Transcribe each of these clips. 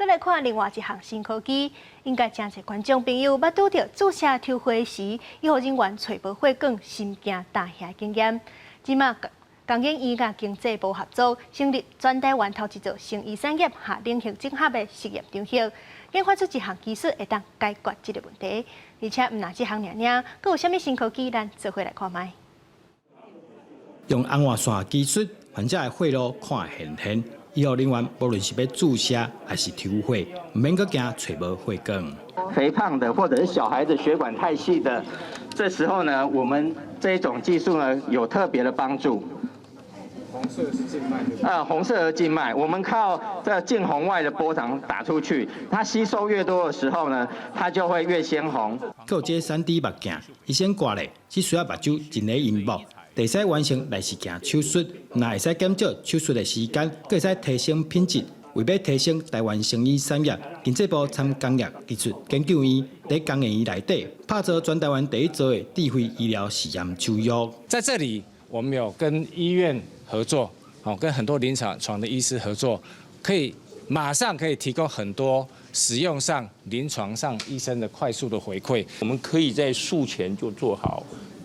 閣來看另外一項新科技，應該誠濟觀眾朋友捌拄著注射抽血時，醫護人員揣無血管，心驚膽嚇的經驗。這馬工研院佮經濟部合作，成立全台灣頭一座生醫產業佮領域整合的實驗場域，研發出一項技術會當解決這個問題。而且毋但這項爾爾，閣有啥物新科技，咱做伙來看覓。用紅外線技術，患者的血路看現現。醫護人員無論是欲注射抑是抽血，毋免閣驚揣無血管。肥胖的或者是小孩子血管太細的，這時候呢，我們這種技術呢有特別的幫助。紅色是靜脈。啊，紅色的靜脈，我們靠這近紅外的波長打出去，它吸收越多的時候呢，它就會越鮮紅。閣有這 3D 目鏡，醫生掛咧，只需要目睭真咧螢幕，會使完成內視鏡手術，若會使減少手術的時間，閣會使提升品質。為欲提升台灣生醫產業，經濟部參工業技術研究院佇工研院內底，拍造全台灣第一座的智慧醫療試驗場域。在這裡，我們有跟醫院合作，哦，跟很多臨床的醫師合作，可以馬上可以提供很多使用上、臨床上醫生的快速的回饋。我們可以在術前就做好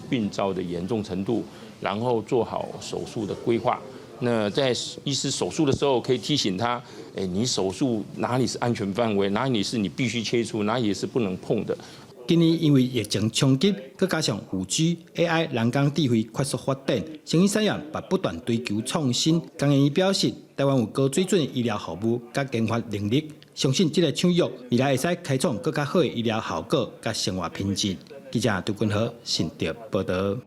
病灶的嚴重程度，然後做好手術的規劃。那在醫師手術的時候，可以提醒他，哎，你手術哪裡是安全範圍，哪裡是你必須切除，哪裡是不能碰的。今年因為疫情衝擊，閣加上5G、AI、人工智慧快速發展，生醫產業嘛不斷追求創新。工研院表示，台灣有高水準的醫療服務佮研發能力，相信這個場域未來會使開創閣較好的醫療效果佮生活品質。記者杜君和新竹報導。